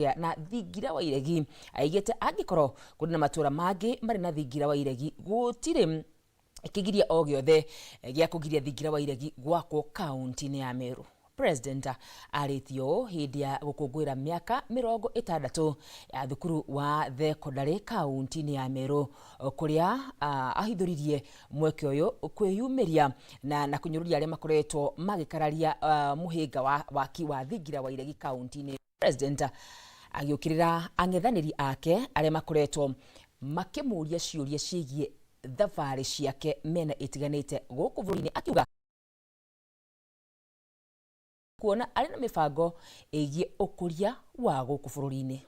Na thingira wa iregi aigĩte angĩkorwo kũrĩ na matũra mangĩ marĩ na thingira wa iregi, gũtirĩ kĩgiria o gĩothe gĩa kũgiria thingira wa iregi gwakwo kaunti-inĩ ya Meru. President arĩtie ũũ hĩndĩ ya gũkũngũĩra mĩaka 60 ya thukuru wa thekondarĩ kaunti-inĩ ya Meru, kũrĩa ahithũririe mweke ũyũ kwĩyumĩria na kũnyũrũria arĩa makoretwo magĩkararia mũhĩnga wa waki wa thingira wa iregi kaunti-inĩ. President agĩũkĩrĩra ang'ethanĩri ake arĩa makoretwo makĩmũria ciũria ciĩgiĩ thabarĩ ciake mĩena ĩtiganĩte gũkũ bũrũri-inĩ, akiuga kuona arĩ na mĩbango ĩgiĩ ũkũria wa gũkũ bũrũri-inĩ.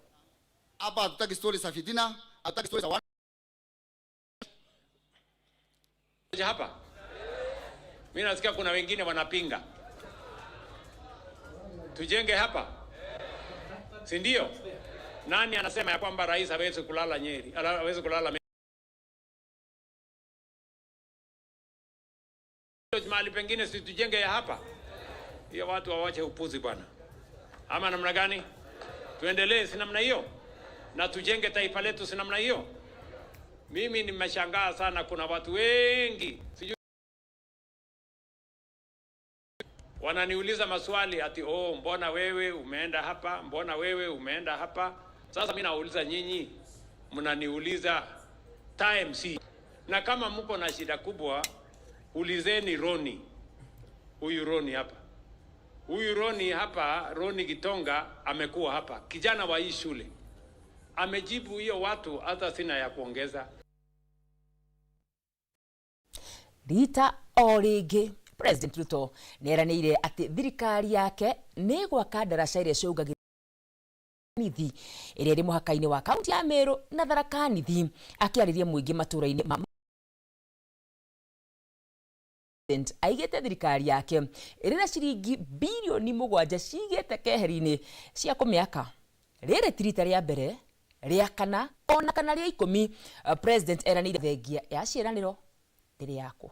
Hapa hatutaki stori za fitina, hatutaki stori za Hapa mimi nasikia kuna wengine wanapinga tujenge hapa, si ndio? Nani anasema ya kwamba rais hawezi kulala Nyeri, hawezi kulala mahali pengine? Si tujenge ya hapa? Hiyo watu wawache upuzi bwana, ama namna gani? Tuendelee si namna hiyo, na tujenge taifa letu si namna hiyo? Mimi nimeshangaa sana, kuna watu wengi sijui wananiuliza maswali ati, "Oh, mbona wewe umeenda hapa? Mbona wewe umeenda hapa?" Sasa mimi nauliza nyinyi, mnaniuliza time si, na kama mko na shida kubwa, ulizeni Roni, huyu Roni hapa, huyu Roni hapa, Roni Gitonga amekuwa hapa, kijana wa hii shule, amejibu hiyo watu, hata sina ya kuongeza. Rita o rĩngĩ President Ruto nĩ eranĩire atĩ thirikari yake nĩ ĩgwaka ndaraca ĩrĩa ciũngagĩra Nithi ĩrĩa ĩrĩ mũhaka-inĩ wa kaunti ya Meru na Tharaka Nithi. Akĩarĩria mũingĩ matũũra-inĩ ma aigĩte thirikari yake ĩrĩ na ciringi birioni 7 cigĩte keheri-inĩ cia kũmĩaka. Rĩrĩ ti rita rĩa mbere, rĩa kana ona kana rĩa 10 president eranĩire thengia ya ciĩranĩro rĩrĩ yakwo.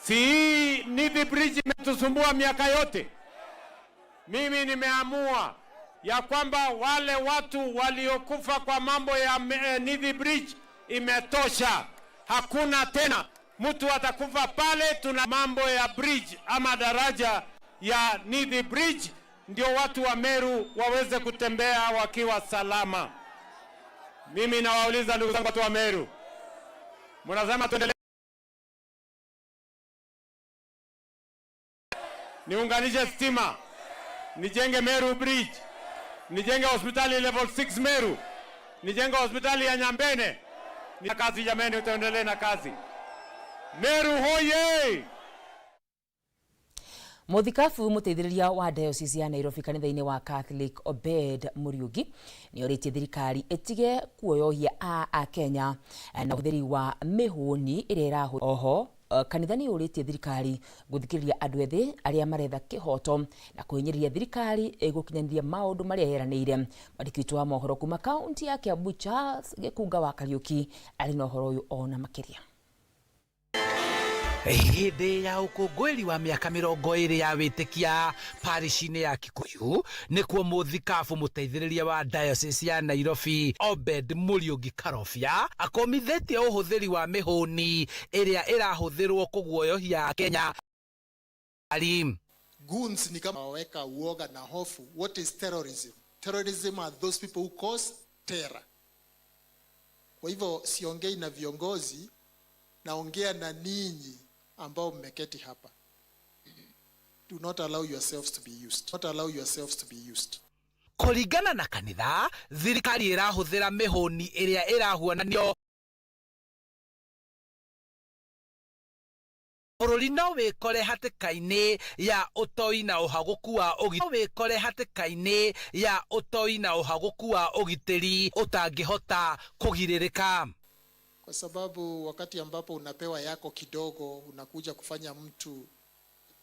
Si hii Nithi Bridge imetusumbua miaka yote? Mimi nimeamua ya kwamba wale watu waliokufa kwa mambo ya Nithi Bridge imetosha. Hakuna tena mtu atakufa pale. Tuna mambo ya bridge ama daraja ya Nithi Bridge, ndio watu wa Meru waweze kutembea wakiwa salama. Mimi nawauliza ndugu zangu watu wa Meru, mnasema tuendelee niunganishe stima, nijenge Meru Bridge, nijenge hospitali level 6 Meru, nijenge hospitali ya Nyambene. Ni kazi jameni, utaendelee na kazi. Meru hoye! Muthikabu muteithĩrĩria wa diocese ya Nairobi kanitha-inĩ wa Catholic Obed Muriuki nĩ orĩtie thirikari ĩtige kuoyohia a Akenya na ũhũthĩri wa mĩhũni ĩrĩa ĩrahũ. Oho kanitha nĩ ũrĩtie thirikari gũthikĩrĩria andũ ethĩ arĩa maretha kĩhoto na kũhinyĩrĩria thirikari ĩgũkinyanĩria maũndũ marĩa yeranĩire. Mwandĩki witũ wa mohoro kuma kaunti ya Kiambu Charles Gĩkunga wa Kariũki arĩ na ũhoro ũyũ ona makĩria. Hĩndĩ ya ũkũngũĩri wa mĩaka 20 ya wĩtĩkia parish-inĩ ya Kikuyu nĩkuo mũthikabu mũteithĩrĩria wa diocese ya Nairobi Obed Muriungi Karobia akomithĩtie ũhũthĩri wa mĩhũni ĩrĩa ĩrahũthĩrwo kũguoyohia Kenya. Goons ni kama waweka uoga na hofu. What is terrorism? Terrorism are those people who cause terror. Kwa hivyo siongei na viongozi, naongea na ninyi ambao mmeketi hapa. Do not allow yourselves to be used. Not allow yourselves to be used. Kũringana na kanitha, thirikari ĩrahũthĩra mĩhũni ĩrĩa ĩrahuananio bũrũri no wĩkore hatĩka-inĩ ya ũtoi na ũhagũku wa ũgitĩri wĩkore hatĩka-inĩ ya ũtoi na ũhagũku wa ũgitĩri ũtangĩhota kũgirĩrĩka. Kwa sababu wakati ambapo unapewa yako kidogo, unakuja kufanya mtu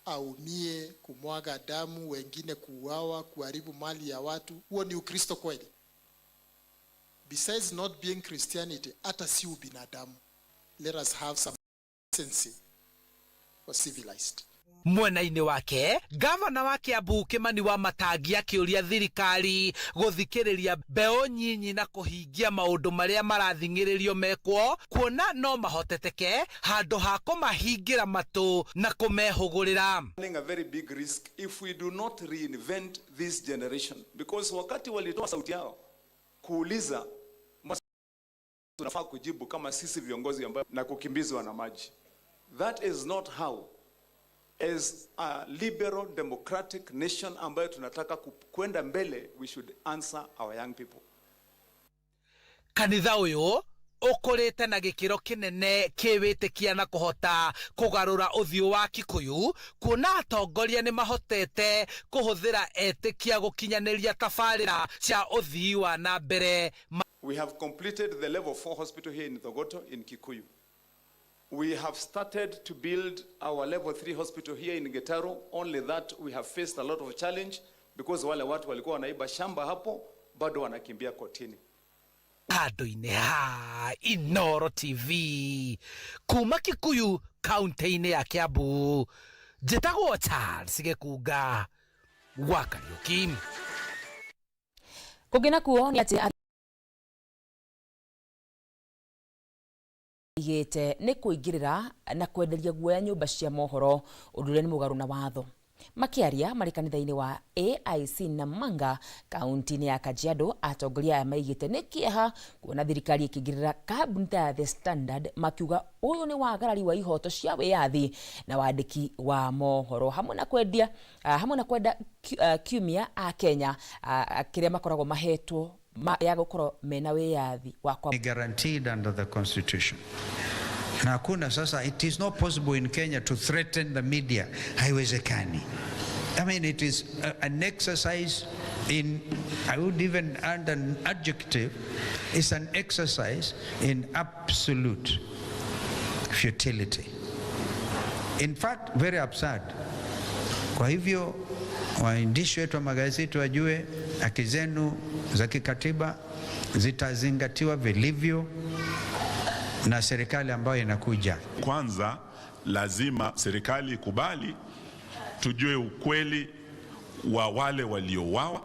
aumie, kumwaga damu, wengine kuuawa, kuharibu mali ya watu, huo ni Ukristo kweli? Besides not being Christianity, hata si ubinadamu. Let us have some decency for civilized. Mwena-inĩ wake gavana wa Kiambu Kimani wa Matangi akĩũria thirikari gũthikĩrĩria mbeũ nyinyi na kũhingia maũndũ marĩa marathing'ĩrĩrio mekwo kuona no mahoteteke handũ ha kũmahingĩra matũ na kũmehũgũrĩra. A very big risk if we do not reinvent this generation, because wakati walitoa sauti yao kuuliza, tunafaa kujibu kama sisi viongozi ambao na kukimbizwa na maji. That is not how as a liberal democratic nation ambayo tunataka kwenda mbele, we should answer our young people. Kanitha ũyũ ũkũrĩte na gĩkĩro kĩnene kĩwĩtĩkia na kũhota kũgarũra ũthiũ wa Kikuyu kuona atongoria nĩ mahotete kũhũthĩra etĩkia gũkinyanĩria tabarĩra cia ũthii wa na mbere. We have completed the level 4 hospital here in Thogoto in Kikuyu. We have started to build our level 3 hospital here in Getaru, only that we have faced a lot of challenge because wale watu walikuwa wanaiba shamba hapo bado wanakimbia kotini. Handũ-inĩ ha Inooro TV kuma Kikuyu kaunti-inĩ ya Kiambu, njĩtagwo Charles Gĩkunga wa Kariuki. Kũngĩ nakuo nĩ atĩ igĩte nĩ kũingĩrĩra na kwenderia guoya nyũmba cia mohoro ũndũ ũrĩa nĩ mũgarũ na watho. Makĩaria marĩ kanitha-inĩ wa AIC Namanga kaunti-inĩ ya Kajiado, atongoria aya maigĩte nĩ kĩeha kuona thirikari ĩkĩingĩrĩra kambuni ta ya The Standard, makiuga ũyũ nĩ wagarari wa ihoto cia wĩyathi na wandĩki wa mohoro hamwe na kwendia hamwe na kwenda kiumia a Kenya kĩrĩa makoragwo mahetwo ya gũkorwo mena wĩyathi wa kwa guaranteed under the constitution. Na hakuna sasa, it is not possible in Kenya to threaten the media. Haiwezekani. I mean, it is an exercise in, I would even add an adjective, it's an exercise in absolute futility. In fact, very absurd. Kwa hivyo waandishi wetu wa magazeti wajue haki zenu za kikatiba zitazingatiwa vilivyo na serikali ambayo inakuja. Kwanza lazima serikali ikubali tujue ukweli wa wale waliouawa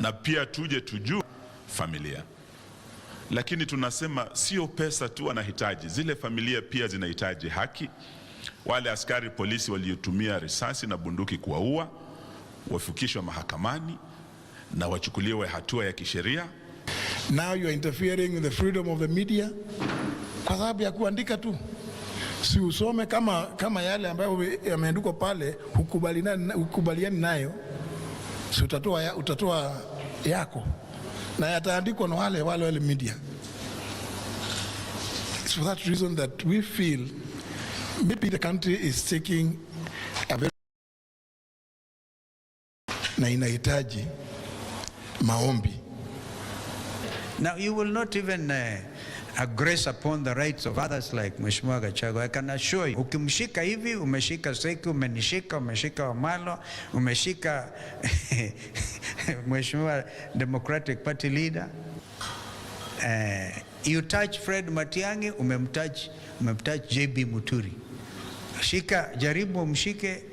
na pia tuje tujue familia. Lakini tunasema sio pesa tu wanahitaji, zile familia pia zinahitaji haki. Wale askari polisi waliotumia risasi na bunduki kuwaua wafikishwe mahakamani na wachukuliwe hatua ya kisheria. Now you are interfering with the freedom of the media kwa sababu ya kuandika tu. Si usome kama yale ambayo yameandikwa pale, hukubaliani nayo, si utatoa yako na yataandikwa na wale wale wale media. It's for that reason that we feel maybe the country is taking a very na inahitaji maombi. Now you will not even aggress upon the rights of others like Mheshimiwa Gachagua. I can assure you, ukimshika hivi umeshika Seki, umenishika, umeshika Wamalo, umeshika Mheshimiwa Democratic Party leader. You touch Fred Matiang'i, umemtouch JB Muturi. Shika, jaribu mshike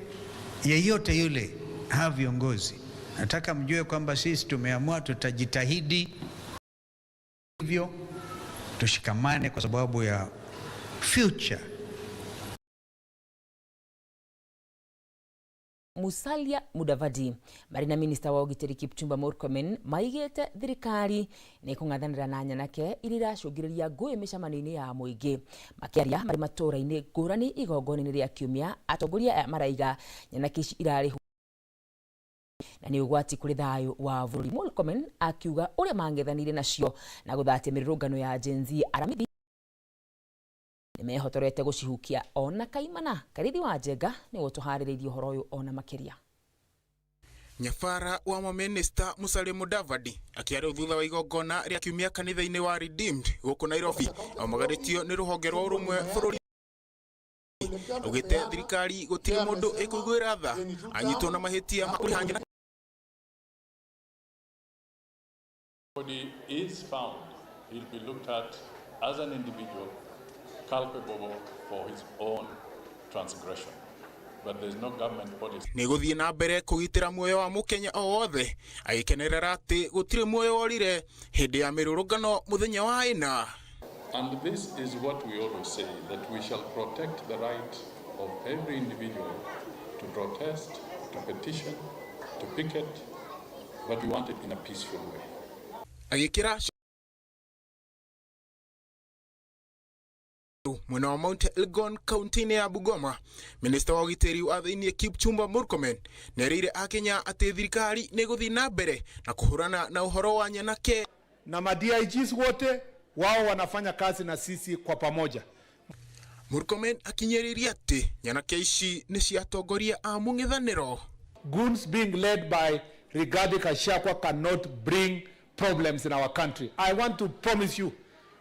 yeyote yule, hawa viongozi. Nataka mjue kwamba sisi tumeamua tutajitahidi hivyo, tushikamane kwa sababu ya future. Musalia Mudavadi marĩ na minista wa ũgitĩri Kipchumba Murkomen maigĩte thirikari nĩ kũng'athanĩra na nyanake iria iracũngĩrĩria ngũĩ mĩcemanio-inĩ ya mũingĩ. Makĩaria marĩ matũũra-inĩ ngũrani igongona-inĩ rĩa kiumia, atongoria aya maraiga nyanake ici irarĩhwo na nĩ ũgwati kũrĩ thayũ wa bũrũri. Murkomen akiuga ũrĩa mang'ethanĩire nacio na gũthatia mĩrũrũngano ya Gen Z aramithi nĩmehotorete gũcihukia ona kaimana. Karithi wa Njenga nĩwe ũtũharĩrĩirie ũhoro ũyũ ona makĩria. Nyabara wa maminista Musalia Mudavadi akiaria thutha wa igongona rĩa kiumia kanitha-inĩ wa Redeemed gũkũ Nairobi aumagarĩtio nĩ rũhonge rwa ũrũmwe bũrũri augĩte thirikari gũtirĩ mũndũ ĩkũiguĩra tha anyitwo na mahĩtia ma kũrĩha nyanake. Anybody is found, he'll be looked at as an individual culpable for his own transgression. But there's no government policy. Nĩ gũthiĩ na mbere kũgitĩra muoyo wa mũkenya o wothe agĩkenerera atĩ gũtirĩ muoyo worire hĩndĩ ya mĩrũrũngano mũthenya wa ĩna. And this is what we always say, that we shall protect the right of every individual to protest, to petition, to picket, but we want it in a peaceful way. Agĩkĩra mwena wa Mount Elgon kaunti-inĩ ya Bungoma, minista wa ũgitĩri wa thĩinĩ Kipchumba Murkomen nĩerĩire akenya atĩ thirikari nĩ ĩgũthiĩ na mbere na kũhũrana na ũhoro wa nyanake na ma DIGs wote wao wanafanya kazi na sisi kwa pamoja. Murkomen akinyĩrĩria atĩ nyanake ici nĩ cia atongoria a mũng'ethanĩro. Goons being led by Rigathi Gachagua cannot bring problems in our country. I want to promise you.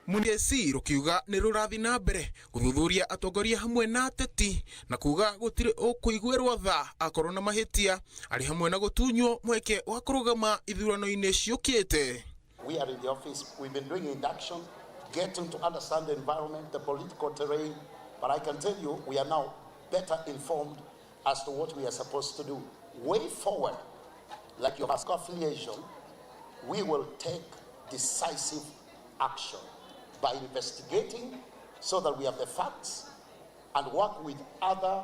PSC rũkiuga nĩ rũrathiĩ na mbere gũthuthuria atongoria hamwe na ateti na kuga gũtirĩ ũkũiguĩrwo tha akorwo na mahĩtia arĩ hamwe na gũtunywo mweke wa kũrũgama ithurano-inĩ ciũkĩte. We are in the office, we've been doing induction, getting to understand the environment, the political terrain, but I can tell you we are now better informed as to what we are supposed to do. Way forward, like your affiliation, we will take decisive action by investigating so that we have the facts and work with other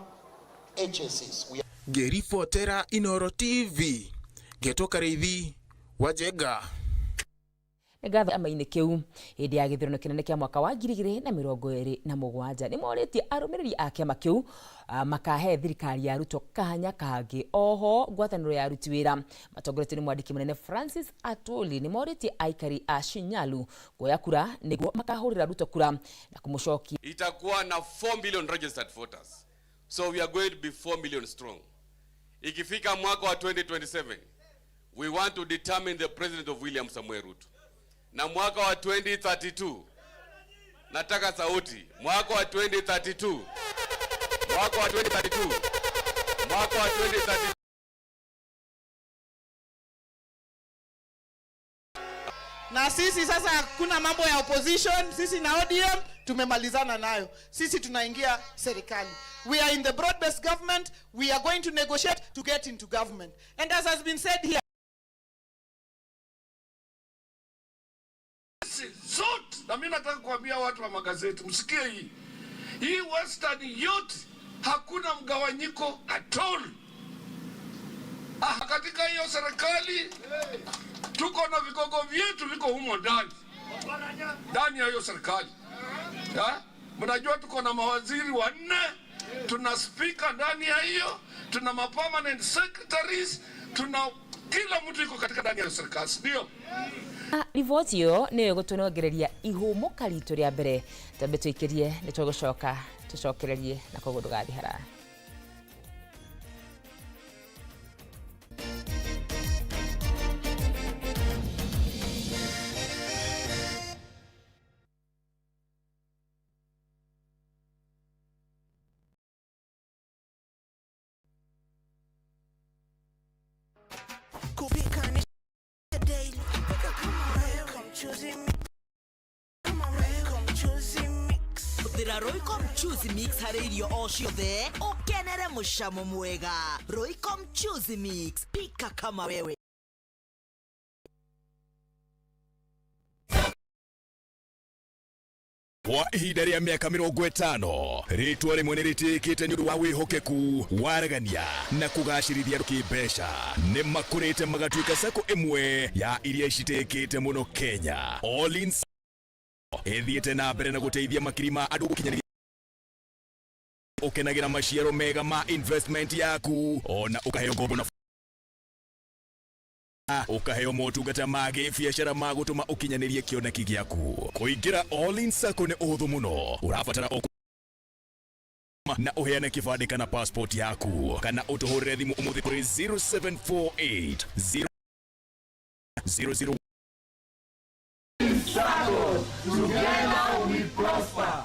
agencies. We Ngĩribotera Inooro TV ngetwo Karĩithi wa Njenga. Nĩ ngatho kĩama-inĩ kĩu hĩndĩ ya gĩthurano kĩnene kĩa mwaka wa 2027 nĩ morĩtie arũmĩrĩri a kĩama kĩu makahe thirikari ya Ruto kanya kangĩ. Oho ngwatanĩro ya aruti wĩra matongoretio nĩ mwandĩki mũnene Francis Atwoli nĩ morĩtie aikari a Shinyalu kuoya kura nĩguo makahũrĩra Ruto kura na kũmũcokia. Itakuwa na 4 million registered voters, so we are going to be 4 million strong. Ikifika mwaka wa 2027 we want to determine the president of William Samoei Ruto, na mwaka wa 2032 nataka sauti, mwaka wa 2032, mwaka wa 2032, mwaka wa 2032. Na sisi sasa hakuna mambo ya opposition, sisi na ODM tumemalizana nayo. Sisi tunaingia serikali. We are in the broad-based government. We are going to negotiate to get into government. And as has been said here, zote, na mimi nataka kuambia watu wa magazeti msikie hii. Hii Western yote hakuna mgawanyiko at all. Katika hiyo serikali tuko na vigogo vyetu viko humo ndani ndani ya hiyo serikali. Mnajua tuko na mawaziri wanne, tuna spika ndani ya hiyo, tuna ma permanent secretaries, tuna kila mtu iko katika ndani ya serikali, ndio? Riboti ĩyo nĩyo ĩgũtũnongereria ihũmũka ritũ rĩa mbere twambe tũikĩrie nĩ tũgũcoka tũcokererie na koguo ndũgathiĩ haraya. Hũthĩra Royco Mchuzi Mix harĩ irio o ciothe ũkenere mũcamo mwega. Royco Mchuzi Mix, pika kama wewe. Kwa ihinda rĩa mĩaka 50 rĩtwa rĩmwe nĩ rĩtĩĩkĩte nĩ ũndũ wa wĩhokeku, waragania na kũgacĩrithia kĩmbeca. Nĩ makũrĩte magatuĩka sacco ĩmwe ya iria citĩĩkĩte mũno Kenya. All-in ĩthiĩte na mbere na gũteithia makiri ma andũ gũkinyanĩria ũkenagĩra maciaro mega ma investment yaku ona ũkaheo ngombo na ũkaheo motungata ma gĩbiacara ma gũtũma ũkinyanĩrie kĩoneki gĩaku. Kũingĩra All-in Sacco nĩ ũhũthũ mũno, ũrabatara o na ũheane kĩbandĩ kana passport yaku kana ũtũhũrĩre thimũ ũmũthĩ kũrĩ 0748 000. Sacco, together we prosper.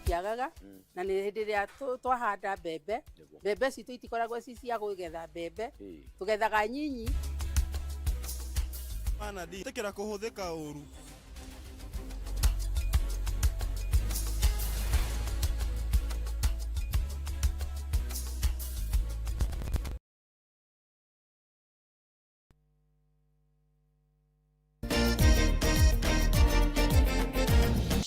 Ciagaga na nĩ hĩndĩ ĩrĩa twahanda mbembe, mbembe citũ itikoragwo ci cia kũgetha mbembe, tũgethaga nyinyi. Ĩtĩkĩra kũhũthĩka ũru.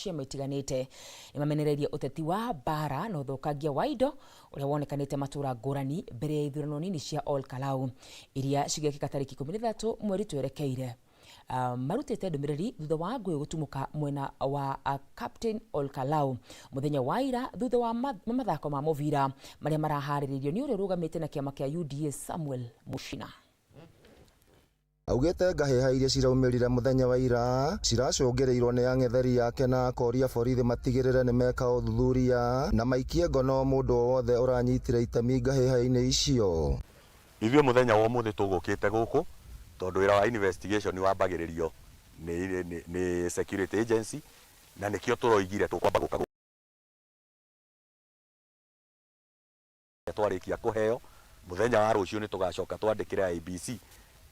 Ciama itiganĩte nĩmamenereirie ũteti wa mbara na ũthũkangia wa indo ũrĩa wonekanĩte matũra ngũrani mbere ya ithurano nini cia Ol Kalou iria cigekĩka tarĩki 13 mweri twerekeire. Marutĩte ndũmĩrĩri thutha wa ngũĩ gũtumũka mwena wa Captain Ol Kalou mũthenya wa ira thutha wa mathako ma mũbira marĩa maraharĩrĩirio nĩ ũrĩa ũrũgamĩte na kĩama kĩa UDA Samuel Mushina. Augĩte ngahĩha iria ciraumĩrire mũthenya wa ira ciracũngĩrĩirwo nĩ ang'etheri yake na akoria borithi matigĩrĩre nĩmeka ũthuthuria na maikie ngono mũndũ o wothe ũranyitire itemi ngahĩha-inĩ icio. Ithuĩ mũthenya wa ũmũthĩ tũgũkĩte gũkũ tondũ wĩra wa investigation wambagĩrĩrio nĩ security agency na nĩkĩo tũroigire tũkwamba gũka twarĩkia kũheo mũthenya wa rũciũ nĩ tũgacoka twandĩkĩre IEBC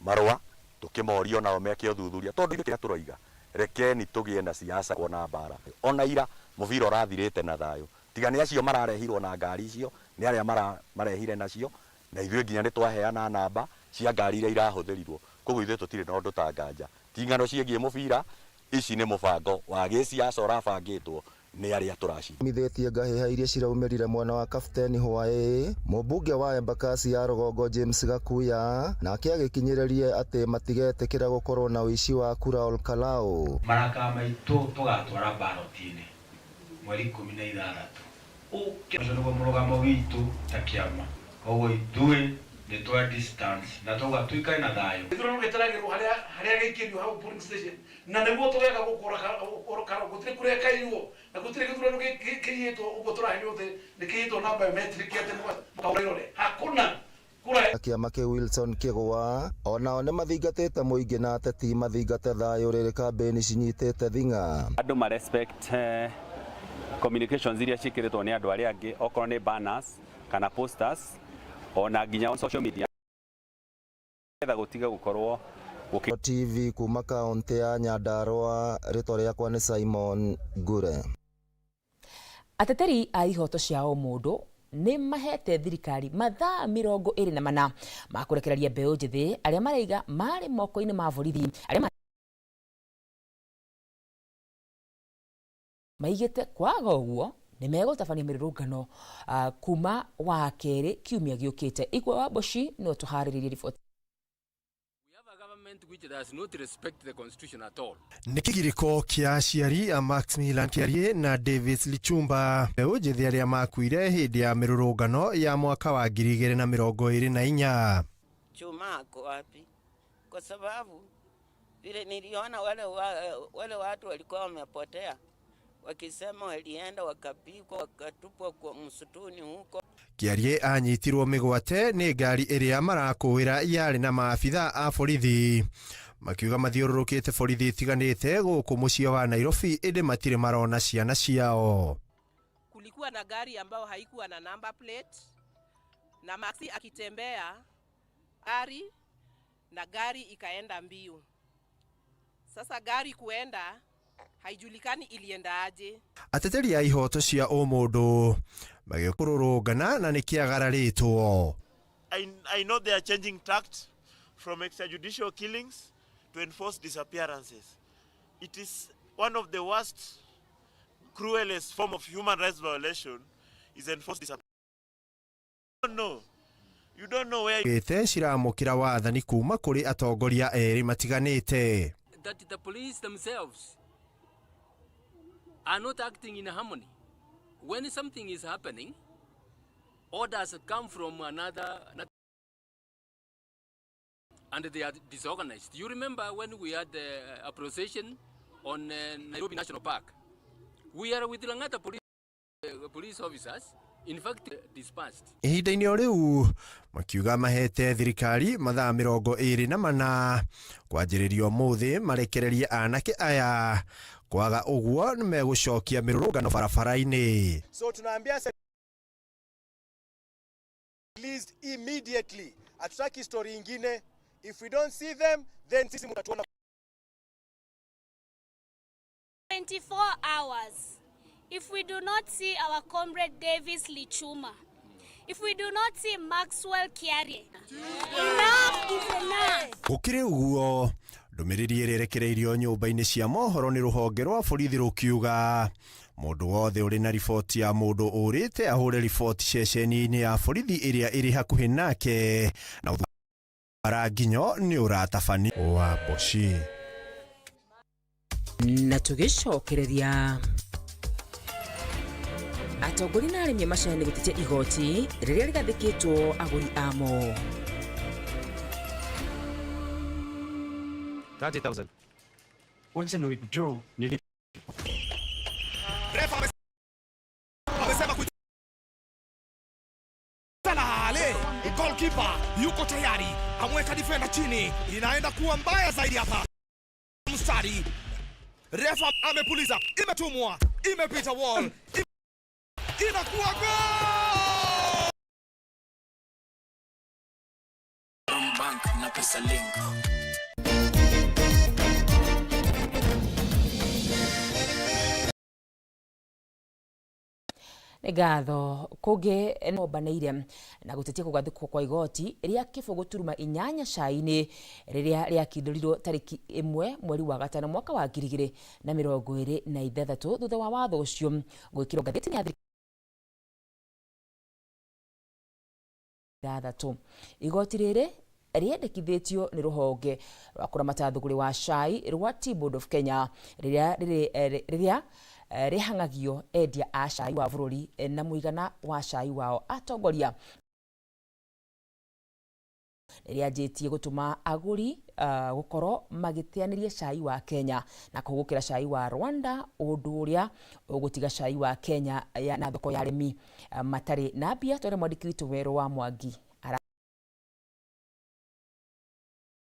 marũa tukimorio nao meke ũthuthuria tondũ ithuĩ kĩrĩa tũroiga rekeni tũgĩe na siasa kuona mbara ona ira mũbira ũrathirĩte na thayũ tiga nĩ acio mararehirwo na ngari icio nĩ arĩa marehire nacio na ithuĩ nginya nĩ twaheana namba cia ngari iria irahũthĩrirwo koguo ithuĩ tũtirĩ na ũndũ ta nganja ti ng'ano ciĩgiĩ mũbira ici nĩ mũbango wa gĩsiasa ũrabangĩtwo nĩ arĩa tũraci mithĩtie ngahĩha iria ciraumĩrire mwena wa Kapteni Hwaĩ mũmbunge wa Embakasi ya rũgongo James Gakuya nake agĩkinyĩrĩrie atĩ matigetĩkĩra gũkorwo na ũici wa kura Ol Kalou. Maraka maitũ tũgatwara ballot-inĩ mweri 16 ũcio nĩguo mũrũgamo witũ ta kĩama koguo ithuĩ nĩ twa distance na tauga tuikare na thayũ. Gĩthurano gĩtaragĩrwo harĩa gĩikĩrio hau polling station na nĩguo tũgeka gũkũ gũtirĩ kũrĩa kaiywo na gũtirĩ gĩthurano kĩiyĩtwo ũguo tũraherio atĩ nĩ kĩiyĩtwo na biometric atĩ mũkaũra irore hakuna kura. Kĩama kĩu Wilson Kĩgũa onao nĩ mathingatĩte mũingĩ na ateti mathingate thayũ rĩrĩ kambĩini cinyitĩte thing'a. Andũ ma respect communications iria ciĩkĩrĩtwo nĩ andũ arĩa angĩ okorwo nĩ banners kana posters ona nginya on social media getha gũtiga gũkorwo TV kuma kaunti ya Nyandarua rĩtwa rĩakwa nĩ Simon Ngure. Ateteri a ihoto cia ũmũndũ nĩ mahete thirikari mathaa 24 ma kũrekereria mbeũ njĩthĩ arĩa maraiga marĩ moko-inĩ ma borithi arĩa maigĩte kwaga ũguo nĩ megũtabania mĩrũrũngano kuma wa kerĩ kiumia gĩũkĩte. Igwe wa Mboci no tũharĩrĩrie riboti. Nĩ kĩgirĩko kĩa aciari a Maximilian Kiarie na Davis Lichumba mbeũ njĩthĩ arĩa makuire hĩndĩ ya mĩrũrũngano ya mwaka wa 2024. Chuma ako wapi? Kwa sababu vile niliona wale watu walikuwa wamepotea wakisema walienda wakapikwa wakatupwa kwa msituni huko. Kiarie anyitirwo mĩgwate nĩ ngari ĩrĩa marakũĩra yarĩ na maabitha a borithi makiuga mathiũrũrũkĩte borithi itiganĩte gũkũ mũciĩ wa Nairobi ĩndĩ matirĩ marona ciana ciao. Kulikuwa na gari ambayo haikuwa na number plate na Maxi akitembea gari na gari ikaenda mbio. Sasa gari kuenda haijulikani ilienda aje. Ateteri a ihoto cia ũmũndũ magĩkũrũrũngana na nĩkĩagararĩtwo. I know they are changing tact from extrajudicial killings to enforced disappearances. It is one of the worst, cruelest form of human rights violation is enforced disappearance. No. You don't know where gĩte ciramũkĩra wathani kuma kũrĩ atongoria erĩ matiganĩte. That the police themselves are not acting in harmony. When something is happening, orders come from another and they are disorganized. You remember when we had a procession on Nairobi National Park? We are with Lang'ata police officers, in fact, dispersed. Ihinda-inĩ o rĩu makiuga mahete thirikari mathaa 24 kwanjĩrĩria ũmũthĩ marekererie anake aya kwaga ũguo nĩmegũcokia mĩrũrũngano barabara-inĩ. So tunaambia released immediately. Hatutaki story ingine. If we don't see them, then sisi mtatuona. 24 hours, if we do not see our comrade Davis Lichuma, if we do not see Maxwell Kiarie, enough is enough. Gũkĩrĩ ũguo, ndũmĩrĩri ĩrĩa ĩrekereirio nyũmba-inĩ cia mohoro nĩ rũhonge rwa borithi rũkiuga mũndũ wothe ũrĩ na riboti ya mũndũ ũrĩte ahũre riboti ceceni-inĩ ya borithi ĩrĩa ĩrĩ hakuhĩ nake na ũthuthuria nginyo nĩ ũratabanio wa Mboci. Na tũgĩcokereria atongoria na arĩmi a macani gũtetia igoti rĩrĩa rĩgathĩkĩtwo agũri amo. 30,000. Once na withdraw nili Refa amesema kuitana ale goalkeeper yuko tayari, amweka defender chini, inaenda kuwa mbaya zaidi hapa. Mstari refa amepuliza, imetumwa, imepita wall, inakuwa goal. Bank na Pesa Link. Nĩ ngatho kũngĩ nombanĩire na gũtetia kũgathĩkwo kwa igoti rĩa kĩbũgũ turuma inyanya cai-inĩ rĩrĩa rĩakindũrirwo tarĩki 1 mweri wa gatano mwaka wa 2026 thutha wa watho ũcio gwĩkĩrwo ngathĩti-inĩ ya ithathatũ. Igoti rĩrĩ rĩendekithĩtio nĩ rũhonge rwa kũramata thũgũrĩ wa cai rwa Tea Board of Kenya rĩrĩa rĩrĩa rĩhang'agio endia a cai wa bũrũri na mũigana wa cai wao. Atongoria rĩanjĩtie gũtũma agũri gũkorwo magĩteanĩria cai wa Kenya na kũhũgũkĩra cai wa Rwanda, ũndũ ũrĩa ũgũtiga cai wa Kenya na thoko ya arĩmi matarĩ na mbia. Tũrĩa mwandĩki witũ Werũ wa Mwangi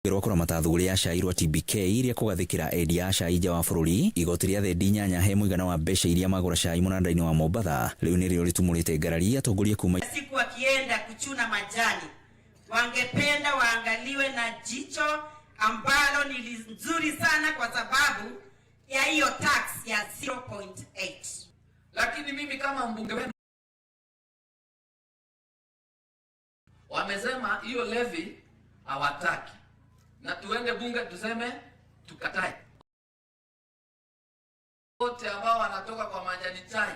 rwa kũramata thũgũrĩ ya cai rwa TBK rĩa kũgathĩkĩra endia a cai nja wa bũrũri igoti rĩa thendi inyanya he mũigana wa mbeca iria magũra cai mũnanda-inĩ wa Mombatha rĩu nĩrĩo rĩtumũrĩte ngarari atongoria kuma siku wakienda kuchuna majani wangependa waangaliwe na jicho ambalo ni nzuri sana kwa sababu ya hiyo tax ya 0.8. Lakini mimi kama mbunge wenu wamesema hiyo levy hawataki, na tuende bunge tuseme tukatae. Wote ambao wanatoka kwa majani chai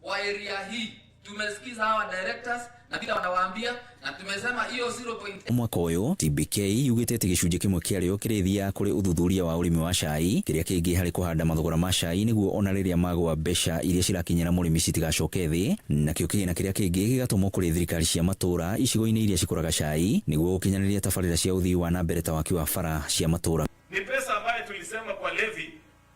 wa area hii tumesikiza hawa directors na vile wanawaambia, na tumesema hiyo 0. Mwaka ũyũ TBK yugĩte atĩ gĩcunjĩ kĩmwe kĩarĩo kĩrĩthiaga kũrĩ ũthuthuria wa ũrĩmi wa cai, kĩrĩa kĩngĩ harĩ kũhanda mathogora ma cai nĩguo ona rĩrĩa magũa mbeca iria cirakinyĩra mũrĩmi citigacoke thĩ, nakĩo kĩgĩna kĩrĩa kĩngĩ gĩgatũmwo kũrĩ thirikari cia matũũra icigo-inĩ iria cikũraga cai nĩguo gũkinyanĩria tabarĩra cia ũthii wa na mbere ta waki wa bara cia matũũra. Ni pesa ambayo tulisema kwa levy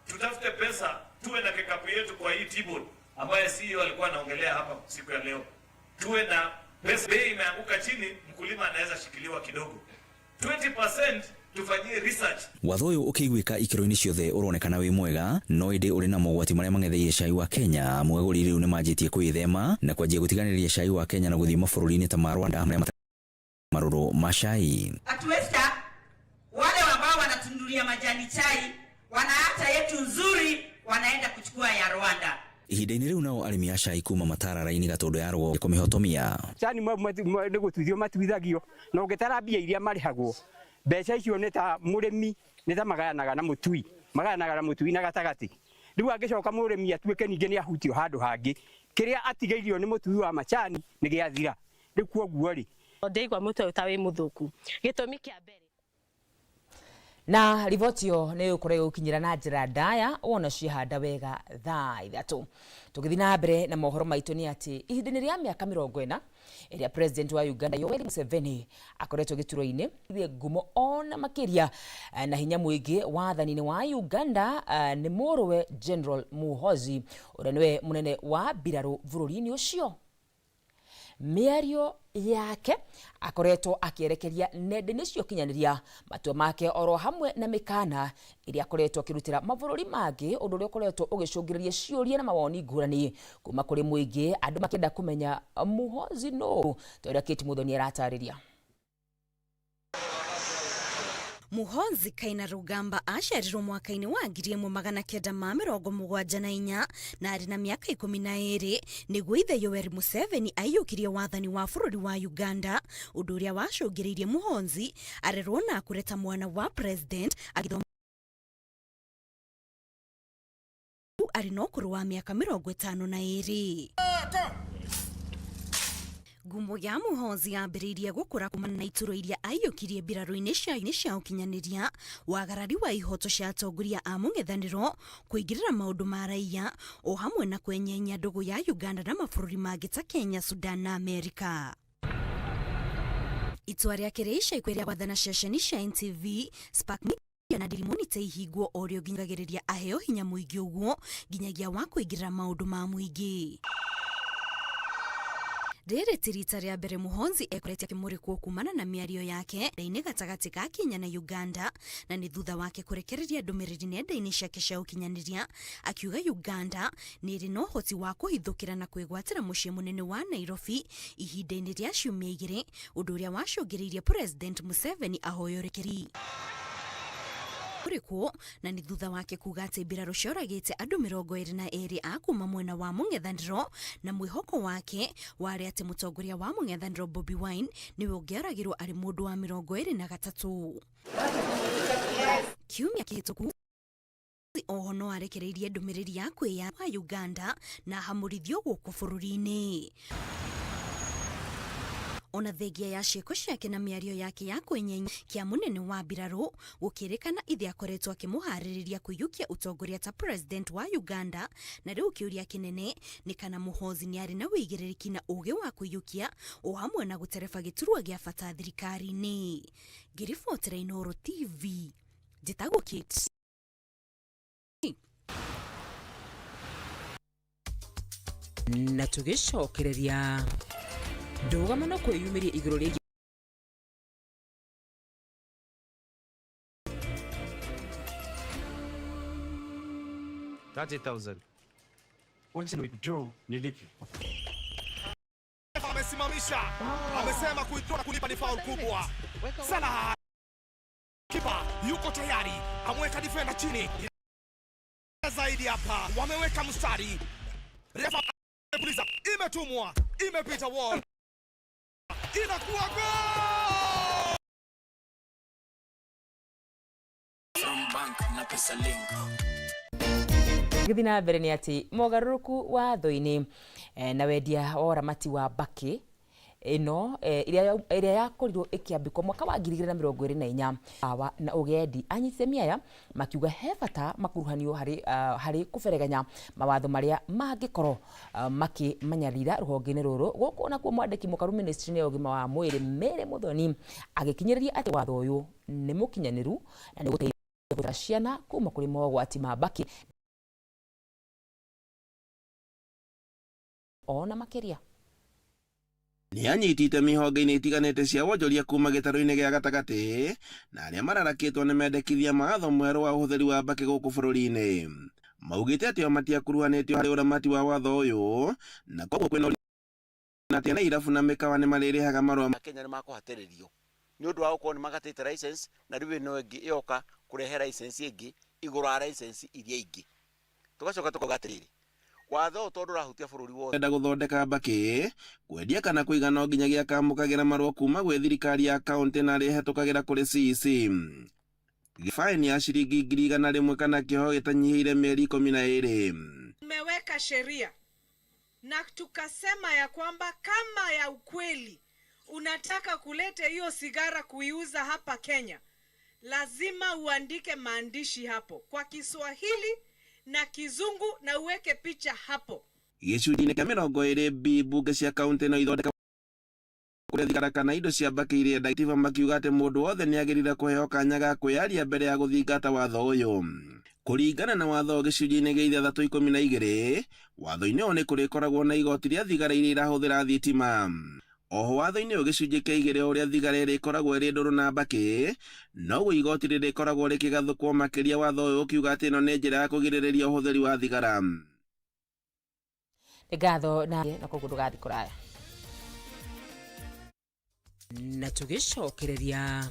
tutafute pesa tuwe na kikapu yetu kwa hii Tea Board ambaye CEO alikuwa anaongelea hapa siku ya leo. Tuwe na pesa, bei imeanguka chini, mkulima anaweza shikiliwa kidogo. 20% tufanyie research. Watho ũyũ ũkĩiguĩka ikĩro-inĩ ciothe ũronekana wĩ mwega, no ĩndĩ ũrĩ na mogwati marĩa mang'etheire cai wa Kenya. Amu agũri rĩu nĩmanjĩtie kwĩthema na kwanjia gũtiganĩria cai wa Kenya na gũthiĩ mabũrũri-inĩ ta ma Rwanda marĩa matarĩ marũrũ ma cai. Atuesta wale ambao wanatunulia majani chai wanaacha yetu nzuri, wanaenda kuchukua ya Rwanda. Ihinda-inĩ rĩu nao arĩmi a cai kuma Matarara-inĩ Gatũndũ ya Rũgongo kũmĩhotomia. Cani nĩ gũtuithio matuithagio, na ũngĩtara mbia iria marĩhagwo, mbeca icio nĩ ta mũrĩmi nĩ ta magayanaga na mũtui, magayanaga na mũtui na gatagatĩ. Rĩu angĩcoka mũrĩmi atuĩke ningĩ nĩ ahutio handũ hangĩ, kĩrĩa atigĩirio nĩ mũtui wa macani nĩ gĩathira. Rĩu kwoguo rĩ, ndĩigua mũtwe ũyũ ta wĩ mũthũku. Gĩtũmi kĩa mbere na riboti ĩyo nĩ ĩgũkorwo ĩgũkinyĩra na njĩra ndaya wona ciehanda wega thaa 3. Tũgĩthiĩ na mbere na mohoro maitũ nĩ atĩ ihinda-inĩ rĩa mĩaka 40 ĩrĩa president wa Uganda Yoweri Museveni akoretwo gĩturwa-inĩ ngumo ona makĩria na hinya mũingĩ wathani-inĩ wa Uganda nĩ mũrũwe General Muhoozi ũrĩa nĩwe mũnene wa mbirarũ bũrũri-inĩ ũcio. Mĩario yake akoretwo akĩerekeria nenda-inĩ cia ũkinyanĩria matua make oro hamwe na mĩkana ĩrĩa akoretwo akĩrutĩra mabũrũri mangĩ, ũndũ ũrĩa ũkoretwo ũgĩcũngĩrĩria ciũria na mawoni ngũrani kuma kũrĩ mũingĩ, andũ makĩenda kũmenya Muhoozi nũ, ta ũrĩa Kate Muthoni aratarĩria. Muhoozi Kainerugaba aciarirwo mwaka-inĩ wa 1974 na arĩ na mĩaka 12 nĩguo ithe Yoweri Museveni aiyũkirie wathani wa bũrũri wa Uganda, ũndũ ũrĩa wacũngĩrĩirie Muhoozi arerwo na akũre ta mwana wa president agĩthoma arĩ na ũkũrũ wa mĩaka 52. Ngumo ya Muhoozi yambĩrĩirie gũkũra kumana na ituro iria aiyũkirie mbirarũ-inĩ cia ũkinyanĩria, wagarari wa ihoto cia atongoria a mũng'ethanĩro, kũingĩrĩra maũndũ ma raiya, o hamwe na kwenyenya ndũgũ ya Uganda na mabũrũri mangĩ ta Kenya, Sudan na Amerika. Itua rĩake rĩa ica ikuhĩ rĩa gwathana ceceni cia NTV, Spark Media na Daily Monitor ihingwo o rĩo nginyagĩrĩria aheo hinya mũingĩ ũguo nginyagia wa kũingĩrĩra maũndũ ma mũingĩ. Rĩrĩ ti rita rĩa mbere Muhoozi ekorete akĩmũrĩkwo kumana na mĩario yake nenda-inĩ gatagatĩ ka Kenya na Uganda, na nĩ thutha wake kũrekereria ndũmĩrĩri nenda-inĩ ciake cia ũkinyanĩria akiuga Uganda nĩ ĩrĩ na ũhoti wa kũhithũkĩra na kwĩgwatĩra mũciĩ mũnene wa Nairobi ihinda-inĩ rĩa ciumia igĩrĩ, ũndũ ũrĩa wacũngĩrĩirie President Museveni ahoe ũrekeri. Kũrĩkwo na nĩ thutha wake kuga atĩ mbirarũ cioragĩte andũ 22 a kuma mwena wa mũng'ethanĩro, na mwĩhoko wake warĩ atĩ mũtongoria wa mũng'ethanĩro Bobi Wine nĩwe ũngĩoragirwo arĩ mũndũ wa 23. Kiumia kĩhĩtũku oho no arekereirie ndũmĩrĩri ya kwĩya wa Uganda na hamũrithio gũkũ bũrũri-inĩ. Ona thengia ya ciĩko ciake na mĩario yake ya kwenyenya kĩa mũnene wa mbirarũ, gũkĩrĩkana ithe akoretwo akĩmũharĩrĩria kũiyũkia ũtongoria ta president wa Uganda, na rĩu kĩũria kĩnene nĩ kana Muhoozi nĩ arĩ na wĩigĩrĩrĩki na ũgĩ wa kũiyũkia o hamwe na gũtereba gĩturwa gĩa bata thirikari-inĩ. Ngĩribotera Inooro TV, njĩtagwo Kate. Na tũgĩcokereria ndũgamano kwĩyumĩria igũrũ rĩgiĩ 30,000. Wacha ni withdraw nilipe. Amesimamisha, amesema kuitoa na kulipa ni faul kubwa. Salah, kipa yuko tayari, ameweka defender chini zaidi hapa, wameweka mstari, refa amepuliza, imetumwa, imepita wall, inakuwa goal. From bank na pesa link. Gĩthiĩ na mbere nĩ atĩ mogarũrũku watho-inĩ na wendia wa ũramati wa mbakĩ ĩno ĩrĩa yakorirwo ĩkĩambĩkwo mwaka wa 2024 awa na ũgendi, anyitĩte aya makiuga he bata makuruhanio harĩ kũbereganya mawatho marĩa mangĩkorwo makĩmanyarira rũhonge-inĩ rũrũ. Gũkũ nakuo mwandĩki mũkaru ministry ya ũgima wa mwĩrĩ Mary Muthoni agĩkinyĩrĩria atĩ watho ũyũ nĩ mũkinyanĩru na nĩ ũgũteithia ciana kuma kũrĩ mogwati ma mbakĩ ona makĩria. Nĩ anyitĩte mĩhonge-inĩ itiganĩte cia wonjoria kuma gĩtarũ-inĩ gĩa gatagatĩ, na arĩa mararakĩtwo nĩ mendekithia ma watho mwerũ wa ũhũthĩri wa mbakĩ gũkũ bũrũri-inĩ. Maugĩte atĩ o matiakuruhanĩtio harĩ ũramati wa watho ũyũ, na koguo kwĩna ũritũ atĩ ene irabu na mĩkawa nĩ marĩrĩhaga marũa. Kenya nĩ makũhatĩrĩrio nĩ ũndũ wa gũkorwo nĩ magatĩte license, na rĩu ĩno ĩngĩ yoka kũrehe license ĩngĩ igũrũ wa license iria ingĩ. Tũgacoka tũkauga atĩrĩrĩ, watho ũyũ tondũ ũrahutia bũrũri wothe. Enda gũthondeka mbakĩ, kwendia kana kũiga no nginyagia akamũkagĩra marũa kuma gwĩ thirikari ya kaũntĩ na arĩhetũkagĩra kũrĩ CEC. Faini ya ciringi 100,000 kana kĩoho gĩtanyihĩire mĩeri 12. Tumeweka sheria na tukasema ya kwamba kama ya ukweli unataka kuleta hiyo sigara kuiuza hapa Kenya, lazima uandike maandishi hapo kwa Kiswahili na Kizungu na uweke picha hapo. Gĩcunjĩ-inĩ kĩa 20 B mbunge cia kaũntĩ no ithondeka kũrĩa thigara kana indo cia mbakĩ iria ndagĩtarĩ makiuga atĩ mũndũ wothe nĩagĩrĩire kũheo kanya ga kwĩyaria mbere ya gũthingata watho ũyũ. Kũringana na watho gĩcunjĩ-inĩ gĩa 612, watho-inĩ ũyũ nĩ kũrĩkoragwo na igoti rĩa thigara iria irahũthĩra thitima. Oho watho-inĩ ũyũ gĩcunjĩ kĩa 2 ũrĩa thigara ĩrĩkoragwo ĩrĩ ndũrũ na mbakĩ, noguo igoti rĩrĩkoragwo rĩkĩgathũkwo makĩria, watho ũyũ ũkiuga atĩ ĩno nĩ njĩra ya kũgirĩrĩria ũhũthĩri wa thigara. Nĩ ngatho na koguo ndũgathiĩ kũraya. Na tũgĩcokereria